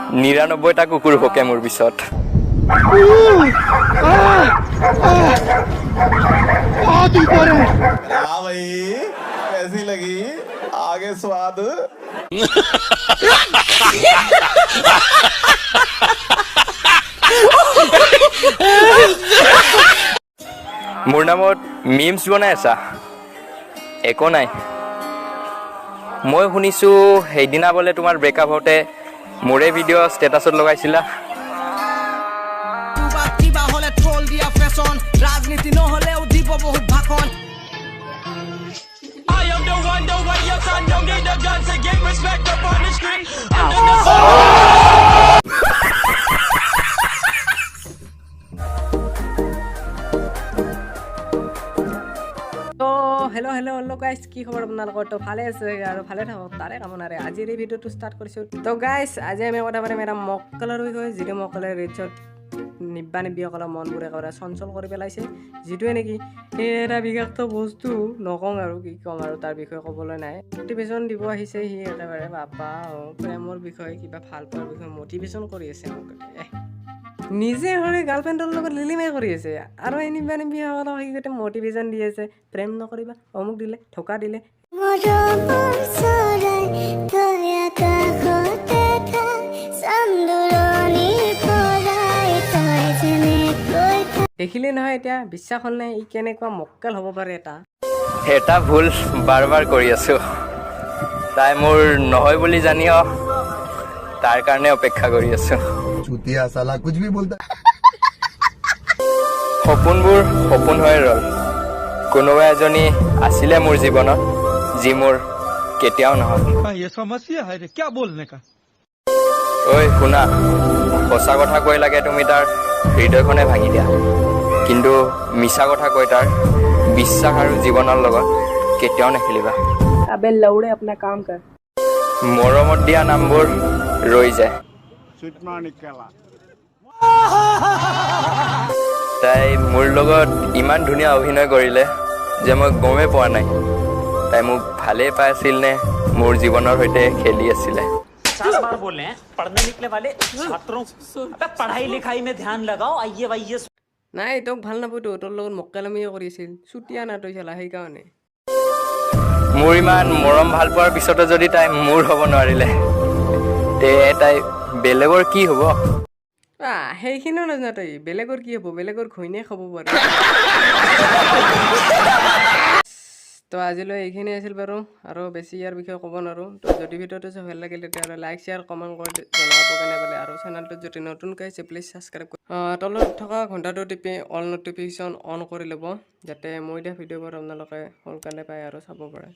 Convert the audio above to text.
99টা কুকুৰ ভকে মোৰ পিছত। हाँ भाई, कैसी लगी आगे स्वाद? মোৰ নামত মিমছ বনাই আছা? একো নাই। মই শুনিছোঁ, সেইদিনা বোলে তোমাৰ ব্ৰেকআপ হওঁতে মোৰে ভিডিঅ' ষ্টেটাছত লগাইছিলা। কিবা হলে ট্ৰল দিয়া ফেশ্বন, ৰাজনীতি নহলেও দিব বহুত ভাষণ। I am the one, the way your son don't need a gun to get respect up on the street. Under the তো হেল্ল' হেল্ল' হেল্ল' গাইছ, কি খবৰ আপোনালোকৰ? তো ভালে আছে আৰু ভালে থাকক, তাৰে কামনাৰে আজিৰ এই ভিডিঅ'টো ষ্টাৰ্ট কৰিছোঁ। তো গাইছ, আজি আমি কথা পাতিম এটা মক্কেলৰ বিষয়ে, যিটো মক্কেলে ৰিলছত নিব্বা নিব্বিসকলৰ মনবোৰ একেবাৰে চঞ্চল কৰি পেলাইছে, যিটোৱে নেকি এই এটা বিষাক্ত বস্তু। নকওঁ আৰু কি ক'ম আৰু, তাৰ বিষয়ে ক'বলৈ নাই। মটিভেশ্যন দিব আহিছে সি একেবাৰে, বাপা অ' প্ৰেমৰ বিষয়ে, কিবা ভাল পোৱাৰ বিষয়ে মটিভেশ্যন কৰি আছে মোক। নিজে হৈ গাৰ্লফ্ৰেণ্ডৰ লগত লিলিমাই কৰি আছে আৰু এই নিব্বা নিব্বিসকলক সি গোটেই মটিভেশ্যন দি আছে, প্ৰেম নকৰিবা, অমুক দিলে, ধোকা দিলে। মৰমৰ চৰাই, তই আকাশতে থাক, চান্দুৰণিৰ পৰাই তই যেনেকৈ থাক। দেখিলে নহয় এতিয়া বিশ্বাস হ'ল নে, ই কেনেকুৱা মক্কেল হ'ব পাৰে এটা? এটা ভুল বাৰ বাৰ কৰি আছোঁ। তাই মোৰ নহয় বুলি জানিও তাৰ কাৰণে অপেক্ষা কৰি আছোঁ। चूतिया साला, कुछ भी बोलता। সপোনবোৰ সপোন হৈ ৰ'ল। কোনোবা এজনী আছিলে মোৰ জীৱনত, যি মোৰ কেতিয়াও নহ'ল। ये समस्या है रे, क्या बोलने का। ঐ শুনা, সঁচা কথা কৈ লাগে তুমি তাৰ হৃদয়খনে ভাঙি দিয়া, কিন্তু মিছা কথা কৈ তাৰ বিশ্বাস আৰু জীৱনৰ লগত কেতিয়াও নেখেলিবা। अबे लौड़े, अपना काम कर। মৰমত দিয়া নামবোৰ ৰৈ যায়। তাই মোৰ লগত ইমান ধুনীয়া অভিনয় কৰিলে যে মই গমেই পোৱা নাই তাই মোক ভালেই পাই আছিল নে মোৰ জীৱনৰ সৈতে খেলি আছিলে। 50 बार बोल रहे हैं, पढ़ने निकले वाले छात्रों, अबे पढ़ाई लिखाई में ध्यान लगाओ, आइए वाइए। নাই, তোক ভাল নাপায়তো, তোৰ লগত মক্কেলামিয়ে কৰি আছিল। চুতীয়া না তই চালা, সেইকাৰণে। মোৰ ইমান মৰম ভাল পোৱাৰ পিছতো যদি তাই মোৰ হ'ব নোৱাৰিলে, তে তাই বেলেগৰ কি হ'ব? সেইখিনিও নাজানা তই। বেলেগৰ কি হ'ব? বেলেগৰ ঘৈণীয়েক হ'ব পাৰে। তো আজিলৈ এইখিনি আছিল বাৰু, আৰু বেছি ইয়াৰ বিষয়ে ক'ব নোৱাৰোঁ। তো যদি ভিডিঅ'টো চাই ভাল লাগিল, তেতিয়াহ'লে লাইক, শ্বেয়াৰ, কমেণ্ট কৰি জনাব কেনে পালে। আৰু চেনেলটোত যদি নতুনকৈ আহিছে, প্লিজ ছাবস্ক্ৰাইব কৰি তলত থকা ঘণ্টাটো টিপি অল নটিফিকেশ্যন অন কৰি ল'ব, যাতে মই দিয়া ভিডিঅ'বোৰ আপোনালোকে সোনকালে পায় আৰু চাব পাৰে।